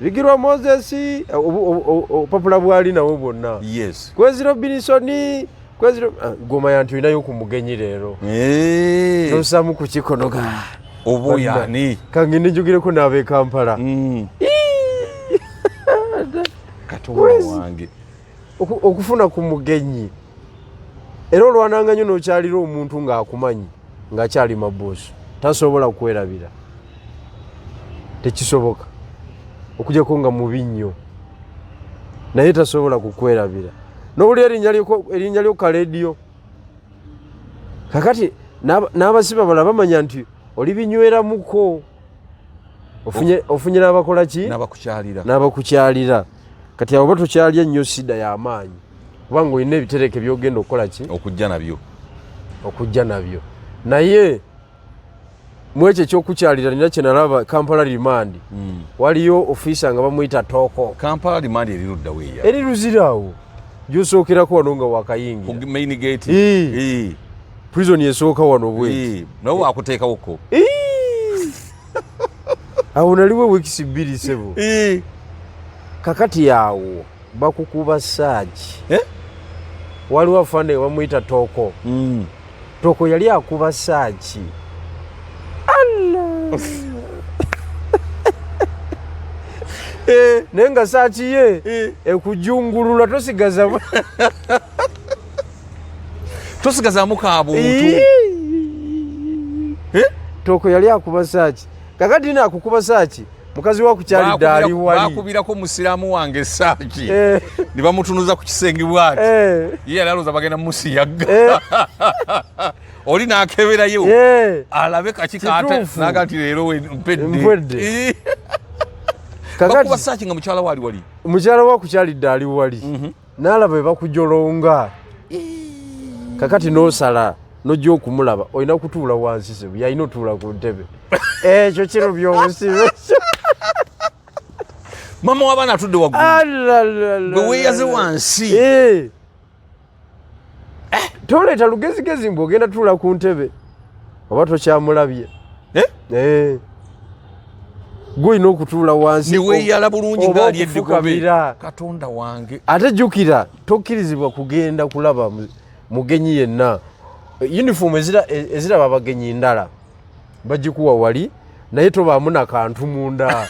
Bigirwa Moses," obupapula bwali nawo bwonna. "Kwezi Robinsoni, kwezi." Ah, gomanya nti olinayo ku mugenyi leero. Nosaamu ku kikonoga. Oba oyani? Kangende njogireko n'ab'e Kampala. Katonda wange. Okufuna ku mugenyi, era olwananga nnyo n'okyalira omuntu ng'akumanyi ng'akyali mabuusu, tasobola kwerabira, tekisoboka, okujjako nga mubi nnyo, naye tasobola kukwerabira n'owulira erinnya lyo kalediyo. Kakati n'abasiba bala bamanya nti oli binyweramuko, ofunye n'abakola ki? N'abakukyalira. N'abakukyalira. Kati abo batokyalya nnyo, sida y'amaanyi, kubanga olina ebitereke byogenda okukola ki? Okujja nabyo. Okujja nabyo. Naye mu ekyo ekyokukyalira, nina kyenalaba Kampala remand. Waliyo ofiisa nga bamuyita Tooko. Kampala remand eri ludda weeya? Eri Luziraawo, gyosookerako wano nga wakayingira. Ku main gate. Prison esooka wano bweti. Nawe wakuteekawoko. Awo naliwo weeks 2, sebo. Kakati awo bakukuba saaki. Eh? Waliwo afande bamuyita Tooko. Tooko yali akuba saaki. Allah! Naye nga saaki ye ekujungulula, tosigaza. Tosigazaamu kabuntu. Tooko yali akuba saaki. Kakati naakukuba saaki, mukazi wa kukyalidde ali wali. Bakubirako musiraamu wange saaki ne bamutunuza ku kisenge bwati. Ye yali alowooza bagenda musiyagga. Oli n'akeberayo alabe kaki kata. Kituufu. Naga nti leero mpedde. Mpedde. Bakuba Kakati saaki nga mukyala we ali wali. Mukyala wa kukyalidde ali wali, n'alaba bwe bakujolonga. Kakati n'osala n'ojja okumulaba, olina kutuula wansi sebu, yalina otuula ku ntebe. Ekyo kirumya obusibe. Mama w'abaana atudde waggulu, gwe weeyaze wansi. Eh. Toleeta lugezigezi mbu ogenda tuula ku ntebe, oba tokyamulabye. Eh? Eh. Gwe olina okutuula wansi ne weeyala bulungi oba ng'ali eddigobe. okufukamira. Katonda wange. Ate jjukira, tokkirizibwa kugenda kulaba mugenyi yenna. Uniform eziraba abagenyi ndala, bagikuwa wali, naye tobaamu nakantu munda,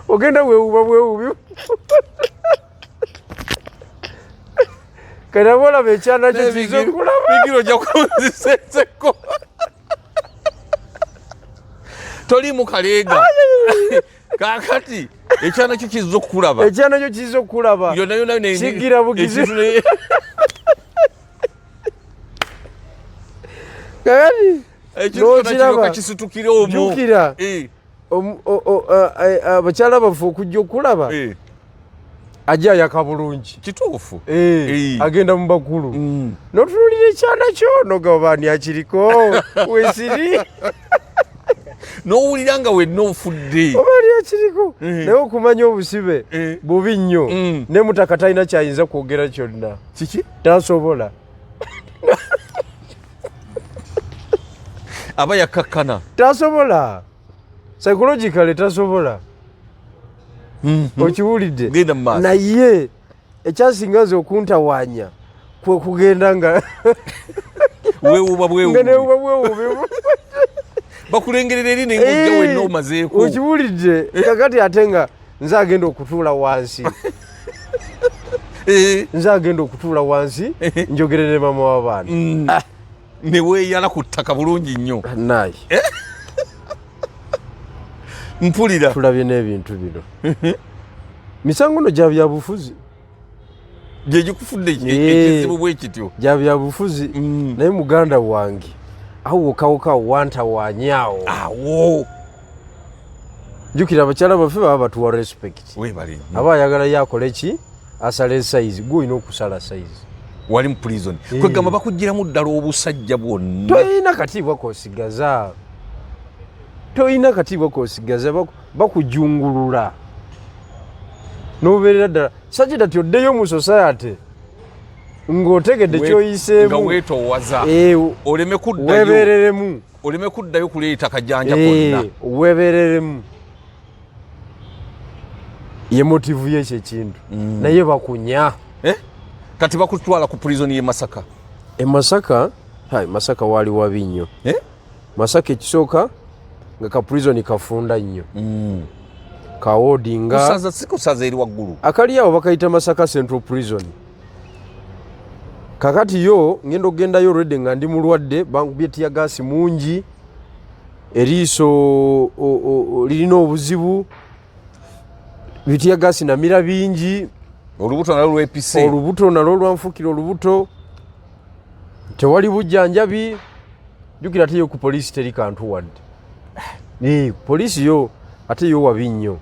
ogenda wewuba bwewubi. Kati aba olaba ekyana kyo kiza okulaba. Bigiro ojja kunzisenseko, toli mu kaleega. Kakati ekyana kyo kizza okukulaba. Ekyana kyo kiza okulaba. Yonna yonna Kigira bugizi. ekintu Kakati N'okiraba. Kisitukire omwo. Jjukira. Abakyala baffe okujja okulaba ajja ayaka bulungi. Kituufu. Agenda mu bakulu, notunulira ekyana kyo nogamba, "Ani akiriko wesiri?" N'owulira nga wenna ofudde. Oba ani akiriko? Naye okumanya obusibe bubi nnyo. Ne mutaka talina kyayinza kwogera kyonna. Kiki? Tasobola. Aba yakkakkana. Tasobola, psychologically tasobola. Okiwulidde? Genda mu maaso. Naye ekyasinga nze okuntawaanya kwe kugenda nga weewuuba nga bwewuubi. Newuba bwewuubi. Bakulengerera eri naye ng'ojja wenna omazeeko. Okiwulidde? Kakati ate nga nze agenda okutuula wansi, nze agenda okutuula wansi njogere ne mama w'abaana. Ne weeyala ku ttaka bulungi nnyo. Naye Mpulira. Tulabye n'ebintu bino, misango no gya byabufuzi. Gye gikufudde ekizibu bwe kityo. Gya byabufuzi. Naye muganda wange, awo wokawukawo wantawaanyaawo. Awo. Jjukira abakyala baffe baba batuwa respect. Weebale nnyo. Aba ayagala ye akole ki? Asale size, gwe olina okusala size. Wali mu prison, kwegamba bakugiramu ddala obusajja bwonna. Toyina katiibwa kosigaza, toyina katiibwa kosigaza. Bakujungulula nobeerera ddala sakita ti oddeyo mu society ng'otegedde Nga kyoyiseemu. weetoowaza oleme kuddayo. Webeereremu. Oleme kuddayo kuleeta kajanja konna. Webeereremu, ye motive y'ekyo ekintu, naye bakunya. Eh? Kati bakutwala ku prison y'e Masaka. E Masaka, hai, Masaka waali wabi nnyo. Eh? Masaka ekisooka nga ka prison kafunda nnyo, kawoodi nga Kusaza si kusaza eri waggulu. Akali awo bakayita Masaka Central Prison. Kakati yo ngenda okugendayo olwedde nga ndi mulwadde, bankubye teargas mungi, eriiso lirina obuzibu, biteargas namira bingi. Olubuto nalwo lwepise. Olubuto nalwo lwanfukira olubuto, tewali bujjanjabi. Jjukira ate yo ku poliisi teri kantu wadde. Poliisi yo ate yo wabi nnyo.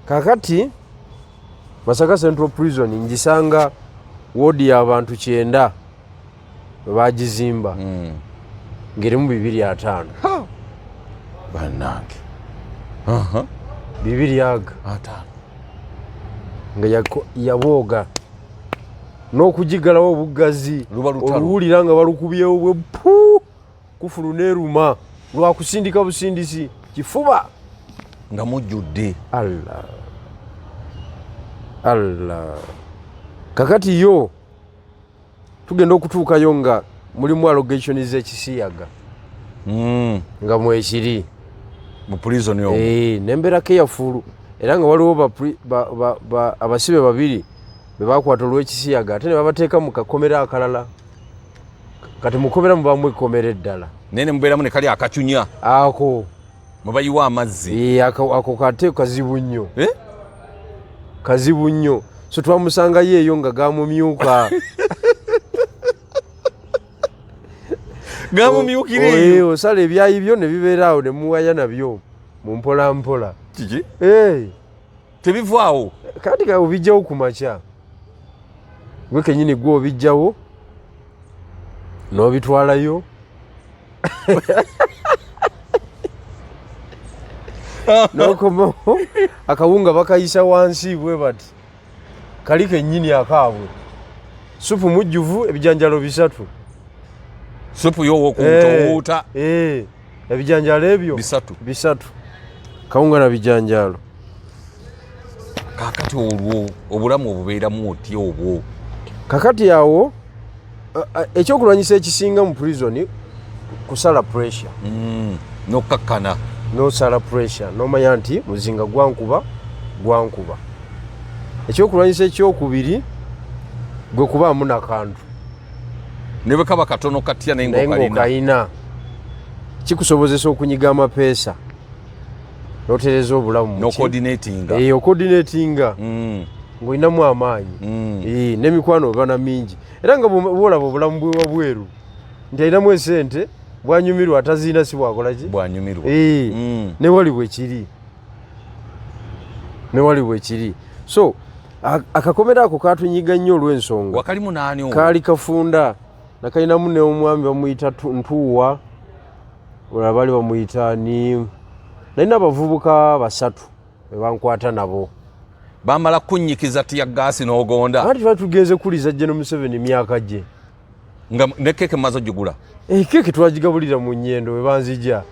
Kakati Masaka Central Prison ngisanga woodi y'abantu 90 bwe bagizimba, ng'erimu 250. Bannange. Bibiri aga 50. Nga yabooga n'okugigalawo obuggazi. Luba lutalo. Oluwulira nga balukubyewo bwe pu kufulu neeruma lwakusindika busindisi kifuba. Nga mujjudde. Allah, Allah. Kakati yo tugenda okutuukayo nga mulimu allegation z'ekisiyaga nga mwekiri. Mu prison omwo. Nembeera careful, era nga waliwo abasibe babiri be bakwata olw'ekisiyaga, ate ne babateeka mu kakomera akalala. Kati mukomera mubamu ekkomera eddala. Naye ne mubeeramu ne kali akacunya. Ako. Mwe bayiwa amazzi. Ako kate kazibu nnyo. Eh? Kazibu nnyo. So twamusangayo eyo nga gamumyuka. Gamumyukira eyo. Osala ebyayi byo ne bibeera awo ne muwaya nabyo mu mpola mpola. Kiki? Eh, Tebivaawo. Kati ka obijjawo ku makya, gwe kenyini gwe obijjawo n'obitwalayo, n'okomawo. Akawunga bakayisa wansi bwe bati, kali kennyini akaabwe, supu mujjuvu, ebijanjalo bisatu. Supu yowokuwuta owuuta. Ebijanjalo ebyo Bisatu. Bisatu, kawunga na bijanjalo. Kakati olwo obulamu obubeeramu otya obwo? Kakati awo ekyokulwanyisa ekisinga mu prison kusala pressure. N'okkakkana. Nosala pressure nomanya nti muzinga gwankuba gwankuba. Ekyokulwanyisa ekyokubiri gwe kubaamu nakantu. Ne bwe kaba katono katya, naye naye ng'okalina. Ng'okalina kikusobozesa okunyiga amapeesa notereza obulamu mu ki? N'ocoordinatinga. Ocoordinatinga ng'olinamu amaanyi. N'emikwano oba na mingi, era nga bwolaba obulamu bwe wabweru nti alinamu esente. Bwanyumirwa ataziina si bwakola ki? Bwanyumirwa. Eh. Newali bwekiri, newali bwekiri. So akakomera ako katunyiga nnyo olw'ensonga. Wakalimu naani olwo? Kaali kafunda nakalinamu ne omwami bamuyita Ntuuwa, olala baali bamuyita ni, nalina abavubuka basatu bebankwata nabo. Bamala kunyikiza tear gas n'ogonda. Anti twali tugenze kuliza General Museveni emyaka gye. Nga ne keeke mumaze ogigula? Keeke twagigabulira mu Nyendo we banzija.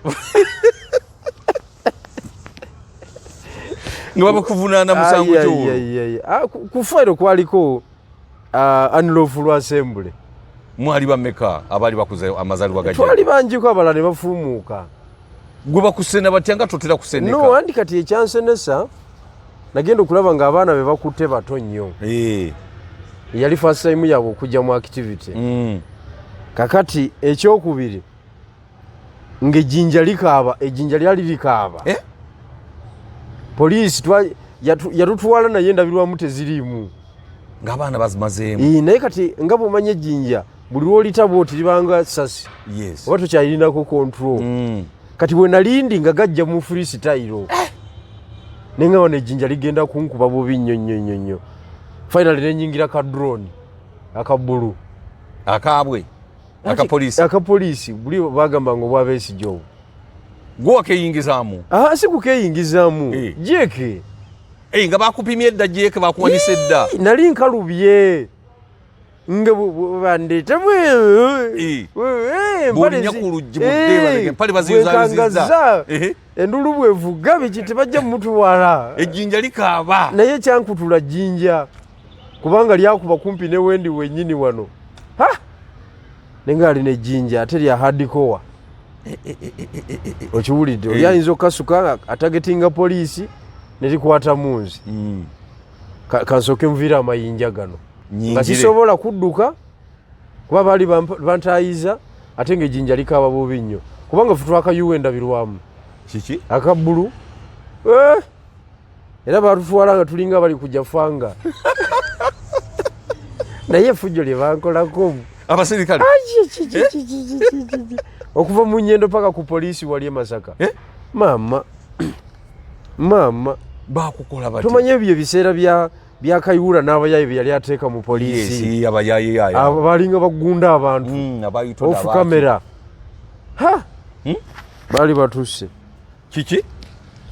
Nga babakuvunaana musango ki olwo? Ah, ku fayiro kwaliko unlawful assembly. Mwali bameka abaali bakuza amazaalibwa ga Twali bangiko, abalala ne bafuumuuka. Gwe bakusena batya nga totera kuseneka? No, anti kati ekyansenesa nagenda okulaba ng'abaana be bakutte bato nnyo. Yali first time yaabwe okujja mu activity. Kakati ekyokubiri ng'ejjinja likaaba, ejjinja lyali likaaba. Eh? Poliisi yatutwala naye endabirwamu teziriimu. Ng'abaana bazimazeemu. Naye kati nga bw'omanyi ejjinja buli lwolita bwoti libanga sasi. Oba tokyalinako control. Kati bwe nalindi nga gajja mu freestyle. Naye nga wano ejjinja ligenda kunkuba bubi nnyo nnyo nnyo nnyo. Finally ne nnyingira ka drone aka bbulu. Akaabwe? Akapoliisi? Akapoliisi buli bagamba nga obwa Besigye obwo. Gwe wakeyingizaamu? Ah, si kukeyingizaamu. Jeeke. Nga bakupimye edda jeeke, bakuwanyisa edda. Nali nkalubye. Nga bandeeta Bw'olinnya ku luggi mudde emabega, empale baziyuzaayuzizza. Endulu bwevuga biki tebajja mutwala. Ejjinja likaaba. Naye kyankutula jjinja kubanga lyakuba kumpi ne wendi wennyini wano. Ha! Naye nga alina ejjinja ate lya hardcore. Okiwulidde? Oli ayinza okukasuka atagetinga poliisi ne likwata mu nzi. Kansooke nviire amayinja gano. Nga sisobola kudduka kuba baali bantaayiza ate ng'ejjinja likaaba bubi nnyo kubanga ffe twakayuwa endabirwamu. Kiki? Akabbulu. Era batutwala nga tulinga bali kujja fanga. Naye effujjo lye bankolako. Abaserikale? Okuva mu Nyendo paka ku poliisi wali e Masaka. Maama. Maama. Bakukola batya? Tumanyi ebyo ebiseera bya Kayihura n'abayaaye bye yali ateeka mu poliisi. Yes, abayaaye yaaya. Abo balinga bagunda abantu. Abayitwa Off camera. Ha! Baali batuuse. Kiki?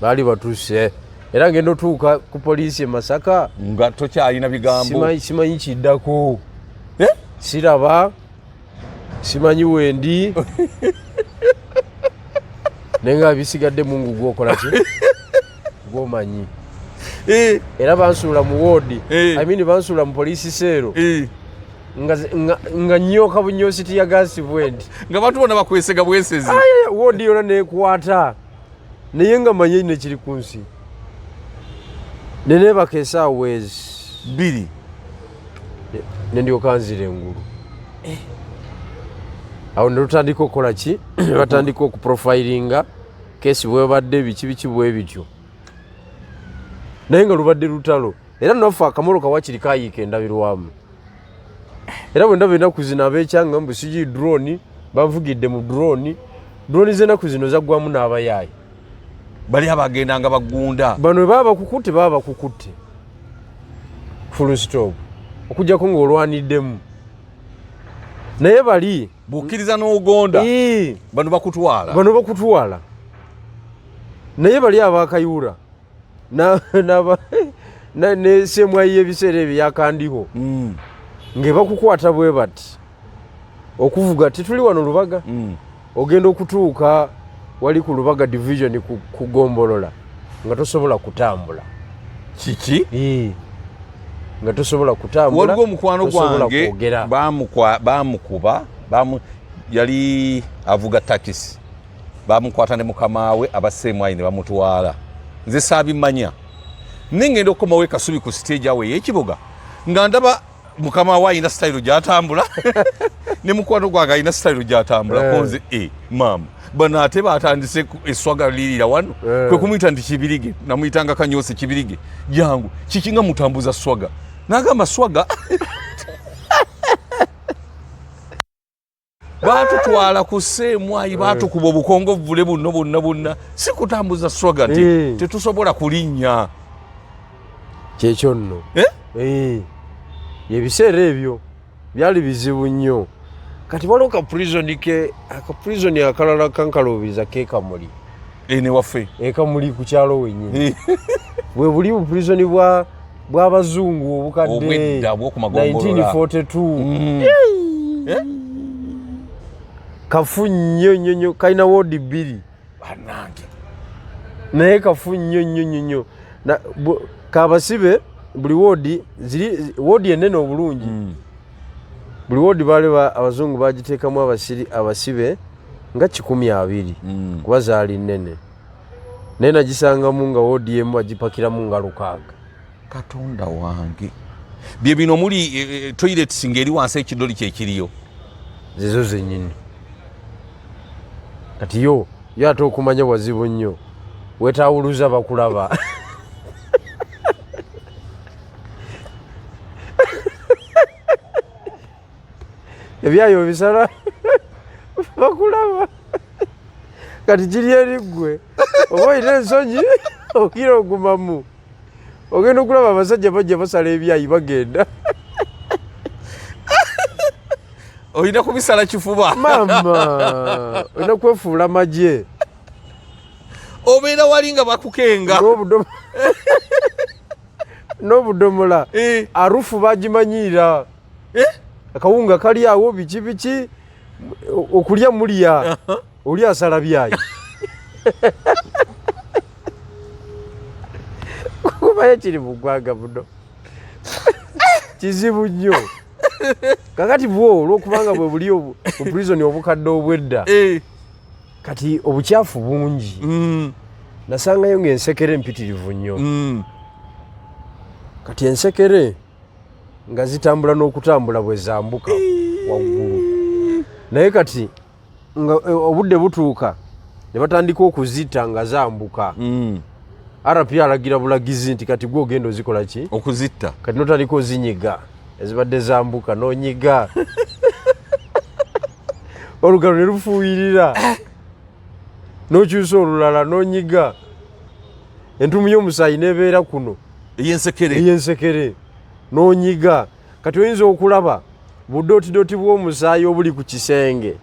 Baali batuuse. Era ngenda otuuka ku poliisi e Masaka. Nga tokyalina bigambo. Simanyi kiddako. Siraba. Simanyi wendi. Naye nga bisigadde Mungu gw'okola ki? Gw'omanyi. Era bansuula mu ward. I mean bansuula mu poliisi seero. Nga nnyooka bunyoosi tear gas bwendi. Nga bantu bonna bakwesega bwesezi. Aye, ward yonna neekwata. Naye nga manyi ne kiri ku nsi. Ne neebaka essaawa ezi. 2. Ne ndyoka nzira engulu. Awo ne lutandika okukola ki? Ne batandika okuprofilinga keesi bwebadde biki biki bwe bityo. Naye nga lubadde lutalo. Era naffe akamolo kawakiri kayiika endabirwamu. Era bwe ndaba ennaku zino ab'ekyanga mbu sigi drone, banvugidde mu drone. Drone z'ennaku zino zaggwamu n'abayaayi. Bali abagendanga bagunda. Bano bwe baba bakukutte, baba bakukutte. Full stop. Okuggyako ng'olwaniddemu. Naye bali bw'okkiriza n'ogonda, bano bakutwala. Bano bakutwala. Naye bali abakayuura ne CMI y'ebiseera ebyo yakandiho. Nge bakukwata bwe bati. Okuvuga tetuli wano Lubaga. Ogenda okutuuka wali ku Lubaga division ku Gombolola nga tosobola kutambula. Kiki? Nga tosobola kutambula. Waliwo omukwano gwange bamukuba, yali avuga takisi. Bamukwata ne mukama we aba CMI ne bamutwala. Nze saabimanya. Ne ngenda okukomawo e Kasubi ku stage awo ey'ekibuga nga ndaba mukama we alina style gy'atambula ne mukwano gwange alina style gy'atambula. Konze, maama bano ate batandise eswaga lirira wano. Kwe kumuyita nti Kibirige, namuyitanga Kanyosi Kibirige, jangu kiki nga mutambuza swaga? N'agamba swaga. Batutwala ku seemwayi, batukuba obukongovvule buno bonna bonna, si kutambuza struggle nti tetusobola kulinnya. Kyekyo nno. Eh? Ebiseera ebyo byali bizibu nnyo. Kati waliwo ka prison ke, aka prison akalala kankaluubiriza ke Kamuli. Ne waffe. Ekamuli ku kyalo wennyini. Bwe buli bu prison bw'abazungu obukadde. Obwedda bw'okumagombolola. 1942. Kafu nnyo nnyo nnyo, kalina woodi 2. Bannange. Naye kafu nnyo nnyo nnyo nnyo. Kabasibe buli woodi ziri woodi ennene obulungi. Buli woodi baali abazungu bagiteekamu abasibe nga 120. Kuba zaali nnene. Naye nagisangamu nga woodi emu bagipakiramu nga 6. Katonda wange. Bye bino muli toilets ng'eri wansi ekidoli kye kiriyo. Zizo zennyini. Kati yo ate okumanya wazibu nnyo. Weetaawuluza bakulaba. Ebyayo bisala bakulaba. Kati kiri eri ggwe. Oba olina ensonyi okira ogumamu. Ogenda okulaba abasajja bajja basala ebyayi bagenda. Olina kubisala kifuba. Mama, olina kwefuula magye. Obeera wali nga bakukenga. N'obudomola. Arufu bagimanyiira. Akawunga kali awo biki biki, okulya mulya. Oli asala byayi. Kuba kiri mu ggwanga muno. Kizibu nnyo. Kakati bwo olw'okubanga bwe buli bu prison obukadde obwedda. Kati obukyafu bungi. Nasangayo ng'ensekere mpitirivu nnyo. Kati ensekere nga zitambula n'okutambula bwe zambuka waggulu. Naye kati nga obudde butuuka ne batandika okuzita nga zambuka. RP alagira bulagizi nti kati gwe ogenda ozikola ki? Okuzitta. Kati n'otandika ozinyiga ezibadde zambuka n'onyiga. Olugalo ne lufuuyirira. N'okyusa olulala n'onyiga. Entumu y'omusaayi n'ebeera kuno. Ey'ensekere. Ey'ensekere. N'onyiga. Kati oyinza okulaba budootidoti bw'omusaayi obuli ku kisenge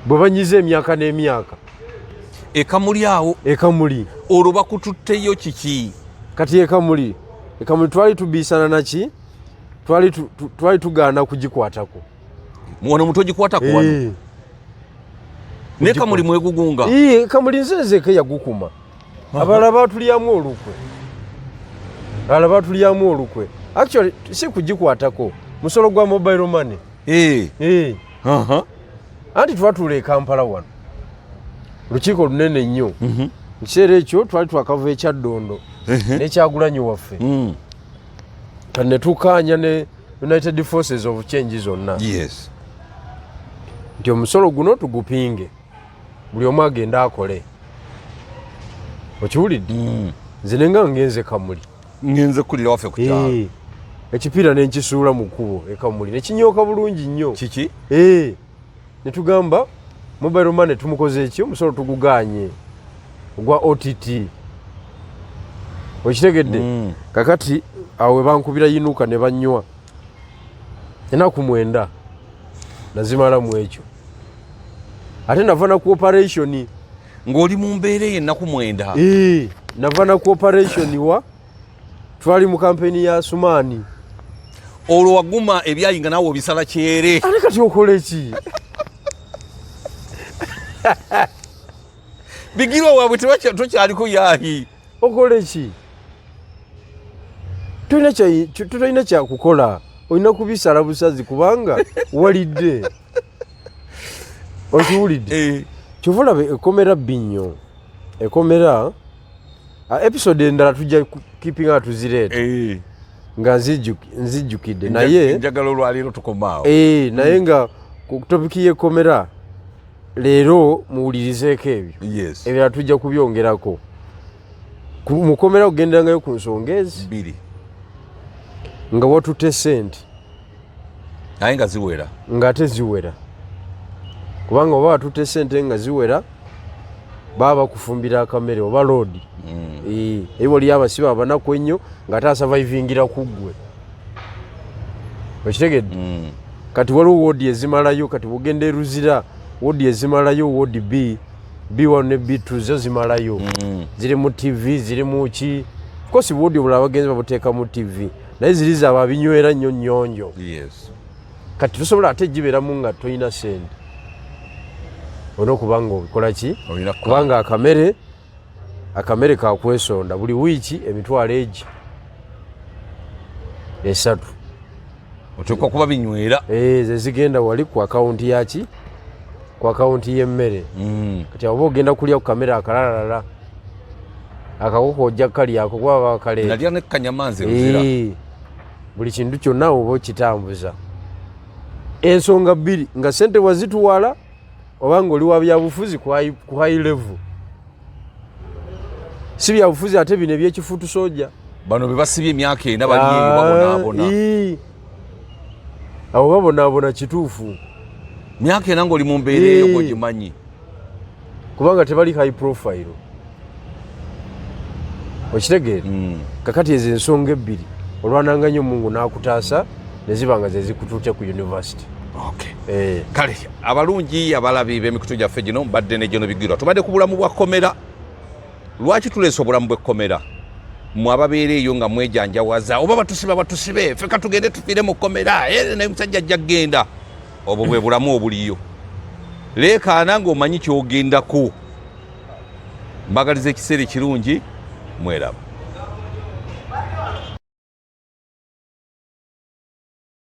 bwe banyize emyaka n'emyaka. Ekamuli awo. Ekamuli. Olwo bakututteyo kiki? Kati ekamuli. Ekamuli twali tubiisana naki? Twali tugaana kugikwatako. Wano omuntu ogikwatako wano? Ne kamuli mwegugunga? Kamuli nze nzeke yagukuma. Abalala batulyamu olukwe. Abalala batulyamu olukwe. Actually si kugikwatako. Musolo gwa mobile money. Anti twatuula e Kampala wano. Lukiiko lunene nnyo. Mu kiseera ekyo twali twakava e Kyaddondo n'Ekyagulanyi waffe. Kati ne tukaanya ne United Forces of Change zonna. Nti omusolo guno tugupinge. Buli omu agende akole. Okiwulidde? Nze ne nga ngenze Kamuli. Ngenze kulira waffe ku kyalo. Ekipiira ne nkisuula mu kkubo e Kamuli ne kinyooka bulungi nnyo. Kiki? Ne tugamba mobile money tumukoze eki, omusolo tugugaanye ogwa OTT. Okitegedde? Kakati awo we bankubira yinuka ne bannywa. Ennaku 9 nazimalamu ekyo. Ate nava na ku operation. Ng'oli mu mbeera eyo ennaku 9. Nava na ku operation wa twali mu kampeni ya Sumani. Olwo waguma ebyayi nga naawe obisala kyere. Ate kati okola ki? Bigirwa waabwe tokyaliko yaayi. Okola ki? Tolina kyakukola. Olina kubisala busazi kubanga walidde. Okiwulidde? Kyova olaba ekomera bbi nnyo. Ekomera, episode endala tujja keepinga tuzireeta. Nga nzijjukidde. Naye njagala olwaleero tukomaawo. Naye nga ku topic y'ekomera leero muwulirizeeko ebyo. Ebirala tujja kubyongerako. Mukomera kugenderangayo ku nsonga ezi 2. Nga watutte ssente. Naye nga ziwera. Ng'ate ziwera, kubanga oba watutte sente nga ziwera, baba bakufumbira akamere oba loodi. Eyi waliyo abasibe abanaku ennyo ng'ate asurvivingira ku ggwe, okitegedde? Kati waliwo woodi ezimalayo. Kati bwogenda eruzira, woodi ezimalayo, woodi B, B1 ne B2, zo zimalayo. Ziri mu TV, ziri mu ki. Course woodi obulala bagenzi babuteeka mu TV, naye ziri zaaba binywera nnyo nnyonjo. Kati tosobola ate gibeeramu nga tolina sente, olina okuba nga obikola ki? Olina. Kubanga akamere kakwesonda buli wiiki emitwalo egi 3. Oteekwa kuba binywera. Eh, ze zigenda wali ku akawunti yaki, ku akawunti y'emmere. Kati oba ogenda kulya ku kamere akalalalala, akakoko ojja kukalyako kuba bakaleeta. Nalya ne kanyamanzi Luzira. Eh, buli kintu kyonna oba okitambuza. Ensonga bbiri, nga sente wazituwala oba nga oli wa byabufuzi ku high level, si byabufuzi ate bino ebyekifuutu soja. Bano be basibye emyaka 4, bali eyo babonaabona. Ii. Abo babonaabona kituufu. Myaka 4 ng'oli mu mbeera eyo, gwogimanyi. Kubanga tebali high profile, okitegeera? Kakati ezo ensonga ebbiri olwananga nnyo Mungu n'akutaasa ne ziba nga ze zikutuute ku university. Eh. Kale abalungi abalabi b'emikutu gyaffe gino, mbadde ne Geno Bigirwa, tubadde ku bulamu bwa kkomera. Lwaki tuleesa obulamu bw'ekkomera? Mwe ababeera eyo nga mwejanjawaza, oba batusiba batusibe, ffe katugende tufiire mu kkomera. Eh, naye musajja ajja kgenda. Obwo bwe bulamu obuliyo. Leekaana ng'omanyi kyogendako. Mbagaliza ekiseera ekirungi, mweraba.